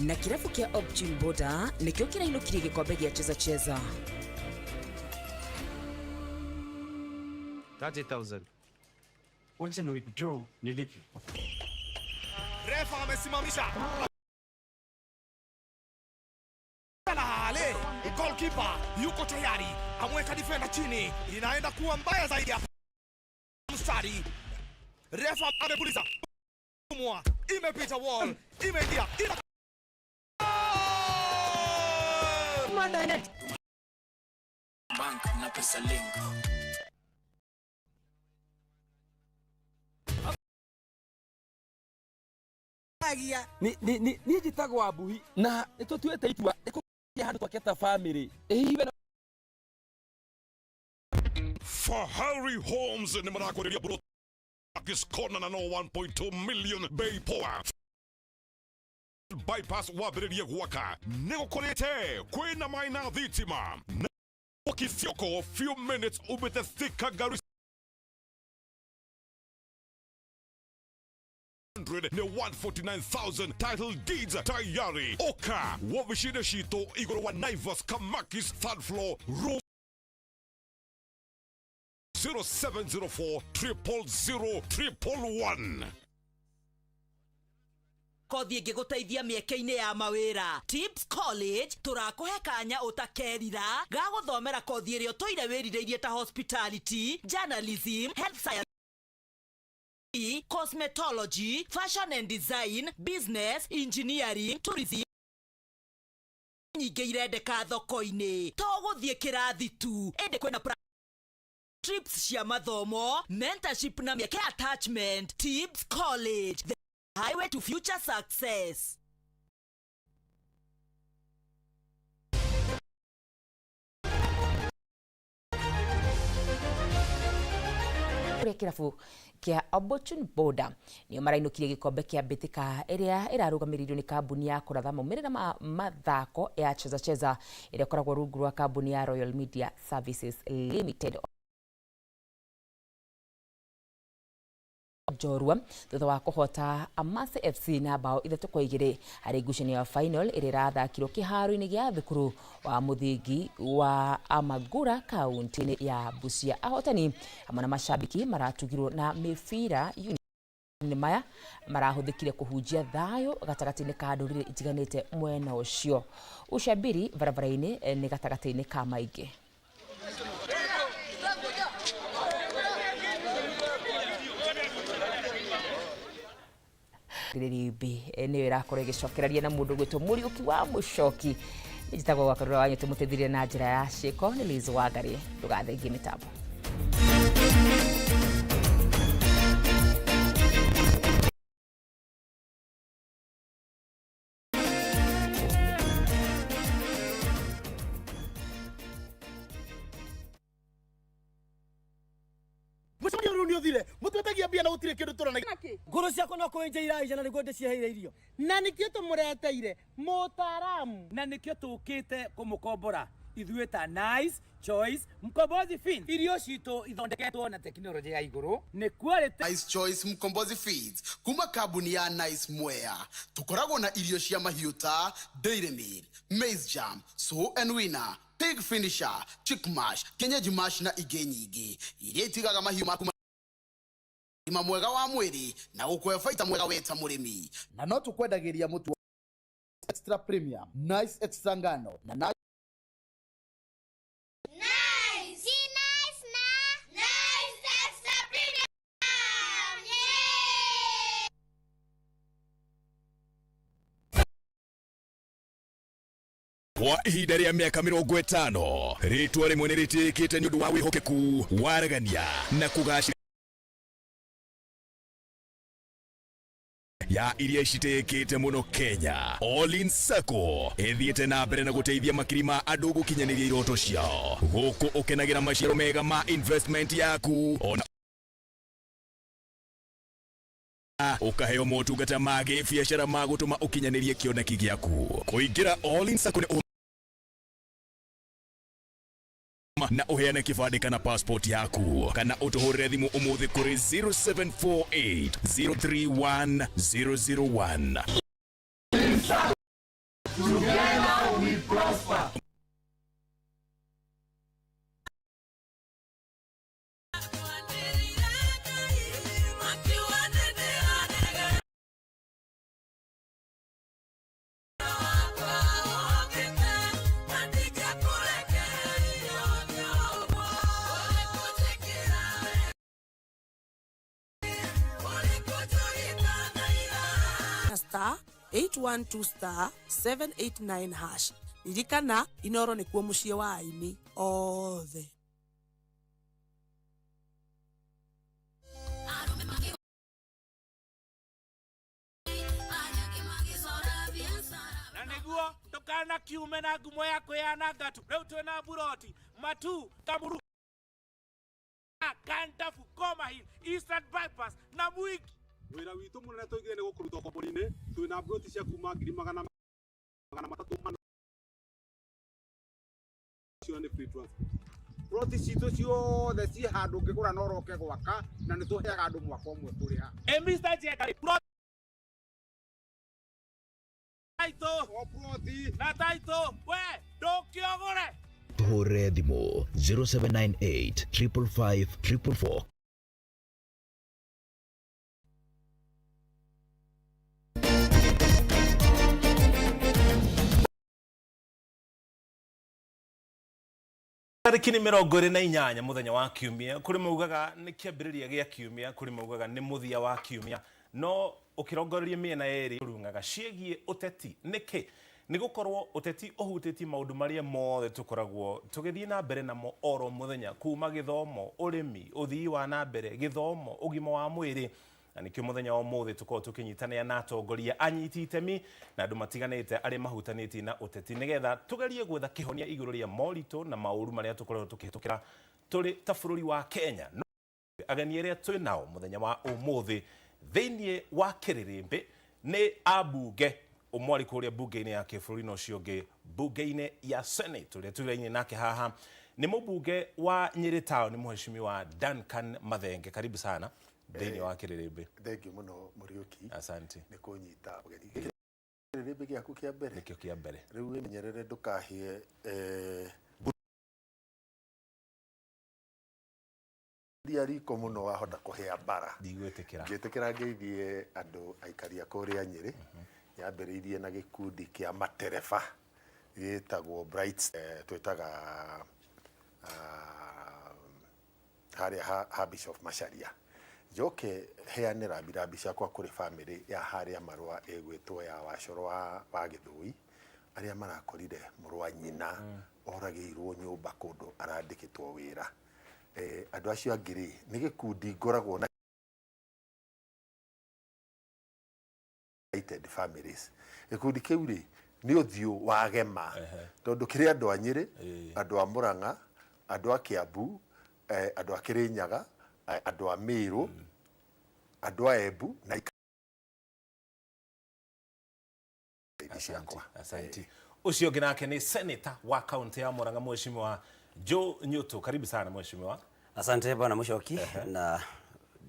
Na kĩrabu kĩa Optune Boda nĩkĩo kĩrainũkirie gĩkombe gĩa Cheza Cheza. 30,000. Wacha ni withdraw nilipe. Refa amesimamisha. Ale, goalkeeper yuko tayari, amweka defender chini, inaenda kuwa mbaya zaidi hapa. Mstari. Refa amepuliza. Mwa, imepita wall, imeingia. Ina... Bank na pesa link. Niĩ njĩtagwo Wambui na nĩ tũtuĩte itua nĩ handũ twakĩte family ĩhiwe. Fahari Homes nĩ marakwenderia Brokis Corner na no 1.2 million bei poa. Bypass wambĩrĩrie gwaka nĩ gũkũrĩte kwĩna maĩ na thitima na kisioko few minutes umĩte Thika Garissa 100 nĩ 149,000 title deeds tayari oka wobicine citũ igũrũ wa Naivas Kamakis third floor room 0704 000 111. Kothi ĩngĩgũteithia mĩeke-inĩ ya mawĩra. Tips College tũrakũhe kanya ũtakerira ga gũthomera kothi ĩrĩa ũtũire wĩrirĩirie ta hospitality, journalism, health science, cosmetology, fashion and design, business, engineering, tourism nyingĩ irendeka thoko-inĩ. To gũthiĩ kĩrathi tu ĩndĩ kwĩna trips cia mathomo, mentorship na mĩeke attachment. Tips College, the highway to future success. Kũrĩa kĩrabu kĩa Opportune Boda nĩo marainũkirie gĩkombe kĩa mbĩtĩka ĩrĩa ĩrarũgamĩrĩirio nĩ kambuni ya kũratha maumĩrĩra ma mathako ya Cheza Cheza ĩrĩa ĩkoragwo rungu rwa kambuni ya Royal Media Services Limited. Njorua thutha wa kũhota Amase FC na bao 3-2 harĩ ngucanio ya final ĩrĩa ĩrathakirwo kĩharo-inĩ gĩa thukuru wa mũthingi wa Amagura kaunti-inĩ ya Busia. Ahotani hamwe na mashabiki maratugirwo na mĩbira nĩ maya marahũthĩkire kũhunjia thayũ gatagatĩ-inĩ ka ndũrĩrĩ itiganĩte mwena ũcio. Ũcabiri barabara-inĩ nĩ gatagatĩ-inĩ ka maingĩ. Rĩrĩmbĩ nĩyo ĩrakorwo ĩgĩcokereria na mũndũ gwĩtwo Mũriũki wa Mũcoki. Njĩtagwo Gwakarura Wanyu tũmũteithirie na njĩra ya ciĩko nĩ Liz Wangari. Ndũgathengie mĩtambo. Mũcemanio rĩu nĩ ũthire mũtwetagia mbia na gũtirĩ kĩndũ tũrona. Ngũrũ ciakwa no kũenja iraija na nĩguo ndĩciheire irio. Na nĩkĩo tũmũreteire mũtaaramu. Na nĩkĩo tũkĩte kũmũkombora ithuĩ ta Nice Choice Mkombozi Feeds. Irio citũ ithondeketwo na tekinoronjĩ ya igũrũ nĩ quality. Nice Choice Mkombozi Feeds kuma kambuni ya Nice Mwea. Tukoragwo na irio cia mahiũ ta Dairy Meal, Maize Jam, Sow and Winner, Pig Finisher, Chick Mash, Kienyeji Mash na ingĩ nyingĩ iria itigaga mahiũ maku ũgima mwega wa mwĩrĩ na gũkũhe baita mwega we ta mũrĩmi. Na no tũkwendagĩria mũtu extra premium, Nice Extra ngano na Nice. Nice! Nice na! Nice Extra Premium! Yay! Kwa ihinda rĩa mĩaka 50 rĩtwa rĩmwe nĩ rĩtĩĩkĩte nĩ ũndũ wa wĩhokeku waragania na kũgacĩra ya iria citĩĩkĩte mũno Kenya. All-in Sacco ĩthiĩte na mbere na gũteithia makiri ma andũ gũkinyanĩria iroto ciao gũkũ ũkenagĩra maciaro mega ma investment yaku ona ũkaheo motungata ma gĩbiacara ma gũtũma ũkinyanĩrie kĩoneki gĩaku. Kũingĩra All-in Sacco nĩ na ũheane kĩbandĩ kana passport yaku kana ũtũhũrĩre thimũ ũmũthĩ kũrĩ 0748 031 001. Together we prosper. Star 812 star 789 hash. Ririkana Inoro nĩkuo mũciĩ wa aini othe. Na nĩguo ndũkanakiume na ngumo ya kwĩyananga tu. Rĩu twĩna buroti Matu, Kamuru, Kantafu, Koma Hill, Eastern Bypass na Mwiki. Wĩra witũ mũnene tũigire nĩ gũkũruta ũkombori-inĩ. Twĩna mburoti cia kuma ngiri 300 mana cio nĩ free transport. Ploti citũ ciothe ciĩ handũ ũngĩgũra na ũroke gwaka, na nĩ tũheaga andũ mwaka ũmwe kũrĩha. Ĩ Mr. Njenga rĩ, plot title o ploti na title we ndũkĩogũre. Tũhũrĩre thimũ 0798 555 444. Tarĩki nĩ 28 mũthenya wa kiumia. Kũrĩ maugaga nĩ kĩambĩrĩria gĩa kiumia, kũrĩ maugaga nĩ mũthia wa kiumia, no ũkĩrongoreria mĩena yerĩ rung'aga ciĩgiĩ ũteti. Nĩkĩ? Nĩ gũkorwo ũteti ũhutĩtie maũndũ marĩa mothe tũkoragwo tũgĩthiĩ na mbere namo oro mũthenya, kuma gĩthomo, ũrĩmi, ũthii wa na mbere, gĩthomo, ũgima wa mwĩrĩ. Na nĩkĩo mũthenya wa ũmũthĩ tũkoragwo tũkĩnyitanĩra na atongoria, anyiti itemi na andũ matiganĩte arĩa mahutanĩtie na ũteti, nĩgetha tũgerie gwetha kĩhonia igũrũ rĩa moritũ na maũru marĩa tũkoretwo tũkĩhĩtũkĩra tũrĩ ta bũrũri wa Kenya. No ageni arĩa twĩ nao mũthenya wa ũmũthĩ thĩinĩ wa kĩrĩrĩmbĩ nĩ ambunge, ũmwe arĩ kũrĩa mbunge-inĩ ya kĩbũrũri na ũcio ũngĩ mbunge-inĩ ya Senate. Ũrĩa tũraine nake haha nĩ mũmbunge wa Nyĩrĩ Town, Mheshimiwa Duncan Mathenge. Karibu sana thĩinĩ wa kĩrĩrĩmbĩ. Thengiũ mũno Mũriũki. Asante. Nĩ kũnyita ũgeni. Gĩkĩ kĩrĩrĩmbĩ gĩaku kĩa mbere. Nĩkĩo kĩa mbere. Rĩu wĩmenyerere ndũkahĩe mbũri ya riko mũno, wahota kũhĩa mbara. Ndigwĩtĩkĩra. Ngĩtĩkĩra ngeithie andũ aikari a kũrĩa Nyĩrĩ. Nyambĩrĩirie na gĩkundi kĩa matereba gĩtagwo Bright, twĩtaga harĩa ha Bishop Macharia. Njoke heane rambirambi ciakwa kũrĩ bamĩrĩ ya harĩa marũa ĩgwĩtwo ya Wacoro wa Gĩthũi, arĩa marakorire mũrũ wa nyina oragĩirwo nyũmba kũndũ arandĩkĩtwo wĩra. Andũ acio angĩ rĩ, nĩ gĩkundi ngoragwo na United Families. Gĩkundi kĩu rĩ, nĩ ũthiũ wa gema, tondũ kĩrĩ andũ a Nyĩrĩ, andũ a Mũrang'a, andũ a Kiambu, andũ a Kĩrĩnyaga, andũ a Mĩrũ, andũ a Embu na ikara ciakwa. Asante. Ũcio ũngĩ nake nĩ senator wa kaunti ya Murang'a, Mheshimiwa Joe Nyutu. Karibu sana Mheshimiwa. Asante bwana Mũcoki, na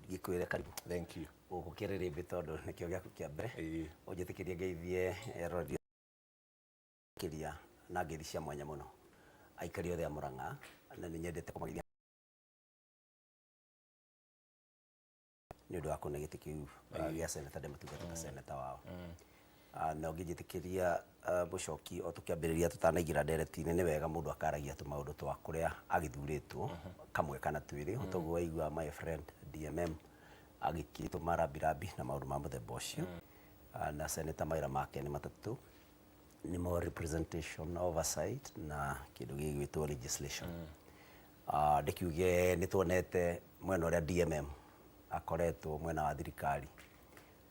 ngĩkwĩre karibu. Thank you. Gũkũ kĩrĩrĩmbĩ tondũ nĩkĩo gĩaku kĩa mbere. Ũnjĩtĩkĩrie ngeithie eroreri kĩria na ngeithi cia mwanya mũno aikari othe a Murang'a, na nĩ nyendete kũmageithia nĩ ũndũ wa kũne gĩtĩ kĩu gĩa seneta ndĩmatungata ta seneta wao. Na ũngĩnjĩtĩkĩria Mũcoki, o tũkĩambĩrĩria tũtanaingĩra ndereti-inĩ, nĩ wega mũndũ akaragia tũmaũndũ twa kũrĩa agĩthurĩtwo kamwe kana twĩrĩ. Toguo waigua my friend DMM agĩkĩtũma rambirambi na maũndũ ma mũthemba ũcio. Na seneta mawĩra make nĩ matatũ, nĩmo representation, oversight na kĩndũ gĩgwĩtwo legislation. Ndĩkiuge nĩ tuonete mwena ũrĩa DMM akoretwo mwena wa thirikari,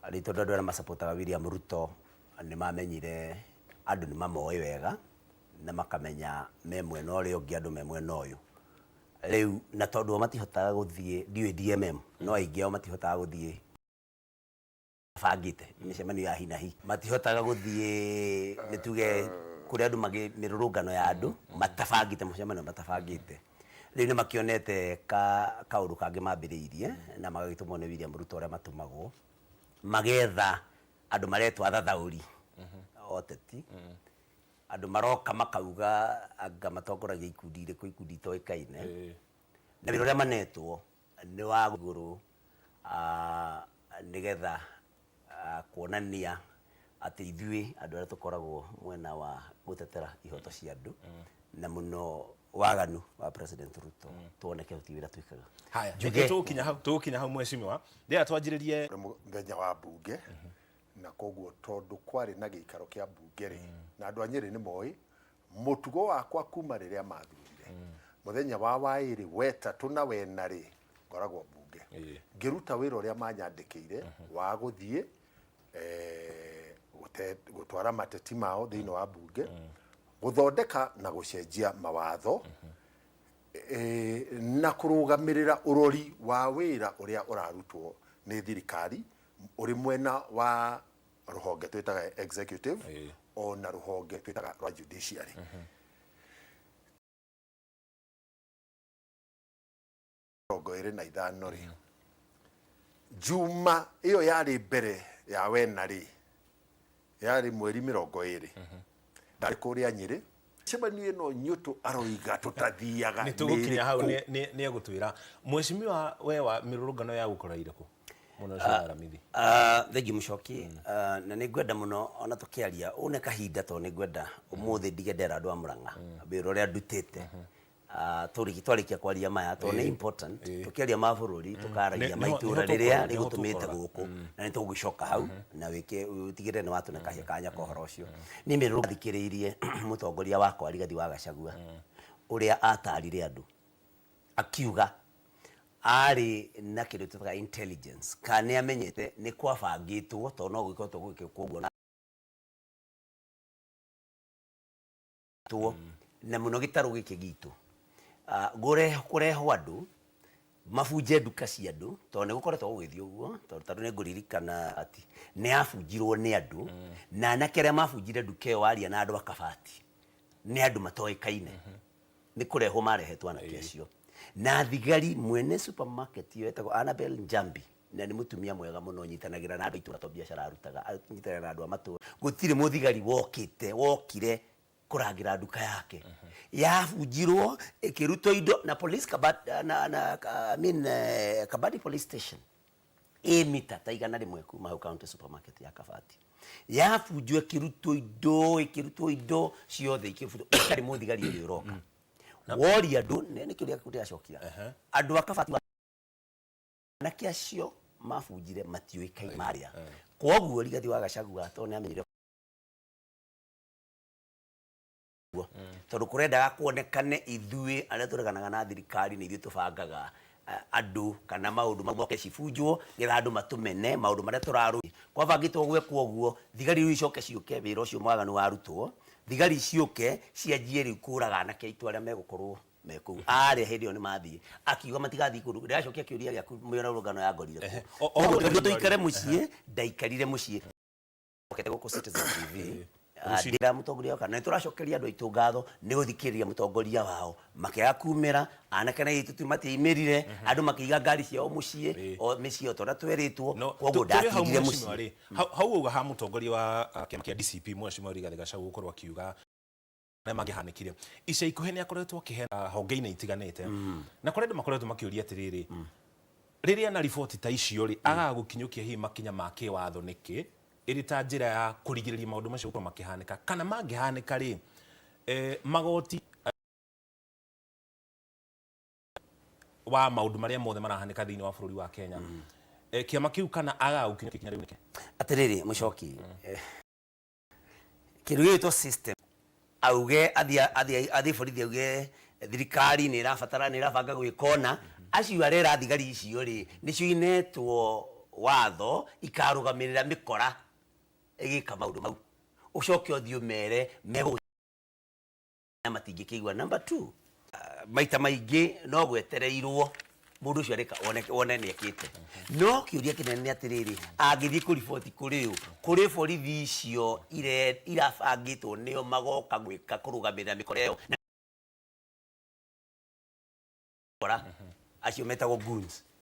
rĩu tondũ andũ arĩa macapotaga William Ruto nĩ mamenyire andũ nĩ mamoĩ wega na makamenya me mwena ũrĩa ũngĩ, andũ me mwena ũyũ rĩu, na tondũ o matihotaga gũthiĩ, ndiũĩ DMM no aingĩ ao matihotaga gũthiĩ bangĩte mĩcemanio ya hi na hi, matihotaga gũthiĩ nĩ tuge kũrĩa andũ magĩ mĩrũrũngano ya andũ matabangĩte mũcemanio matabangĩte. Rĩu nĩ makĩonete kaũndũ kangĩ mambĩrĩirie na magagĩtũmwo nĩ William Ruto ũrĩa matũmagwo magetha andũ maretwo athathaũri oteti. Andũ maroka makauga anga matongoragia ikundi irĩkũ, ikundi itoĩkaine, na wĩra ũrĩa manetwo nĩ wa igũrũ, nĩgetha kuonania atĩ ithuĩ andũ arĩa tũkoragwo mwena wa gũtetera ihoto cia andũ na mũno waganu wa President Ruto, tuoneke ti wĩra twĩkaga. Haya. Njuge. Tũgũkinya hau, tũgũkinya hau, mheshimiwa. Ndĩra twanjĩrĩrie. Mũthenya wa mbunge, na koguo tondũ kwarĩ na gĩikaro kĩa mbunge rĩ, na andũ a Nyĩrĩ nĩ moĩ mũtugo wakwa kuma rĩrĩa mathurire, mũthenya wa waĩrĩ, wetatũ na wena rĩ, ngoragwo mbunge ngĩruta wĩra ũrĩa manyandĩkĩire wa gũthiĩ gũtwara mateti mao thĩinĩ wa mbunge, gũthondeka na gũcenjia mawatho, na kũrũgamĩrĩra ũrori wa wĩra ũrĩa ũrarutwo nĩ thirikari ũrĩ mwena wa rũhonge twĩtaga executive ona rũhonge twĩtaga rwa judiciary. 25 rĩ, Juma ĩyo yarĩ mbere ya wena rĩ, yarĩ mweri 20, ndarĩ kũrĩa Nyĩrĩ cemanio ĩno nyũtũ aroiga tũtathiaga. Nĩ tũgũkinya hau. Nĩ Nĩ egũtwĩra mheshimiwa we wa mĩrũrũngano ya gũkora irĩkũ mũno ũcio wa Aramithi. Thengiũ mũcoki. Na nĩ ngwenda mũno ona tũkĩaria une kahinda, tondũ nĩ ngwenda ũmũthĩ ndige ndera andũ a Murang'a wĩra ũrĩa ndutĩte. Twarĩkia kwaria maya, tondũ nĩ important tũkĩaria ma bũrũri tũkaragia ma itũra nĩho rĩrĩa tũkũrora, nĩho rĩgũtũmĩte tũkũrora. Gũkũ na nĩ tũgũgĩcoka hau na wĩke ũtigĩrĩre nĩ watũne kahia kanya ka ũhoro ũcio. Niĩ mĩrũrũ thikĩrĩirie mũtongoria wakwa Rigathi wa Gachagua ũrĩa atarire andũ akiuga arĩ na kĩndũ twĩtaga intelligence, kana nĩ amenyete nĩ kwabangĩtwo, tondũ no gũgĩkoretwo gũgĩkwo ũguo na tuo na mũno gĩtarũ gĩkĩ gitũ. Kũrehwo andũ mabunje nduka cia andũ, tondũ nĩ gũkoretwo gũgĩthiĩ ũguo, tondũ tondũ nĩ ngũririkana atĩ nĩ yabunjirwo nĩ andũ na anake arĩa mabunjire nduka ĩyo, waria na andũ a Kabati, nĩ andũ matoĩkaine, nĩ kũrehwo marehetwo anake acio na thigari. Mwene supermarket ĩyo etagwo Annabel Njambi, na nĩ mũtumia mwega mũno, ũnyitanagĩra na andũ a itũra, to biacara arutaga, anyitanagĩra na andũ a matũra. Gũtirĩ mũthigari wokĩte wokire kũrangĩra nduka yake. Yabunjirwo ĩkĩrutwo indo na police Kabat, na I mean, Kabati police station ĩ mita ta 100 kuma hau county supermarket ya Kabati. Yabunjwo ĩkĩrutwo indo ciothe ikĩbunjwo, gũtarĩ mũthigari ũrĩa ũroka woria andũ. Nĩ kĩũria gĩaku ndĩracokia. Andũ a Kabati, anake acio mabunjire matiũĩkaine marĩa. Koguo Rigathi wa Gachagua, tondũ nĩ amenyire guo, tondũ kũrendaga kuonekane ithuĩ arĩa tũreganaga na thirikari nĩ ithuĩ tũbangaga andũ kana maũndũ mau moke cibunjwo nĩgetha andũ matũmene maũndũ marĩa tũrarũ kwabangĩtwo gwekwo ũguo. Thigari rĩu icoke ciũke, wĩra ũcio mwaganu warutwo, thigari ciũke cianjie rĩu kũraga anake aitũ arĩa megũkorwo me kũu. Arĩa hĩndĩ ĩyo nĩ mathiĩ akiuga matigathiĩ kũndũ. Ndĩracokia kĩũria gĩaku, mĩrũrũngano ya ngorire kũ? Koguo tondũ tũikare mũciĩ, ndaikarire mũciĩ okete gũkũ Citizen TV. Ndĩra mũtongoria wa kana nĩ tũracokeria andũ aitũ ngatho nĩ gũthikĩrĩria mũtongoria wao, makĩaga kumĩra. Anake na aitũ matiaimĩrire, andũ makĩiga ngari ciao mũciĩ, o mĩciĩ o ta ũrĩa twerĩtwo. Koguo Tũrĩ hau, ndatindire mheshimiwa mũciĩ. Rĩ, hau uga ha mũtongoria wa kĩama kĩa DCP, mheshimiwa Rigathĩ Gachagua, gũkorwo akiuga marĩa mangĩhanĩkire ica ikuhĩ, nĩ akoretwo akĩhe honge-inĩ itiganĩte, na kũrĩ andũ makoretwo makĩũria atĩrĩrĩ, rĩrĩa na riboti ta icio rĩ, agaga gũkinyũkia hihi makinya ma kĩwatho nĩkĩ, ĩrĩ ta njĩra ya kũrigĩrĩria maũndũ macio gũkorwo makĩhanĩka, kana mangĩhanĩka rĩ, magoti wa maũndũ marĩa mothe marahanĩka thĩinĩ wa bũrũri wa Kenya, kĩama kĩu kana agaga gũkinyũkia ikinya rĩu nĩkĩ? Atĩrĩrĩ mũcoki, kĩndũ gĩgĩtwo system, auge athiĩ borithi, auge thirikari nĩ ĩrabatara, nĩ ĩrabanga gwĩka ũna, acio arera thigari icio rĩ, nĩcio inetwo watho ikarũgamĩrĩra mĩkora ĩgĩka maũndũ mau, ũcoke ũthiĩ ũmere megũ na matingĩkĩigua. Number two, maita maingĩ no gwetereirwo mũndũ ũcio arĩka one wone nĩ ekĩte. No kĩũria kĩnene nĩ atĩrĩrĩ, angĩthiĩ kũriboti kũrĩ ũ? Kũrĩ borithi icio irabangĩtwo nĩo magoka gwĩka kũrũgamĩrĩra mĩkora ĩyo na mĩkora acio metagwo goons.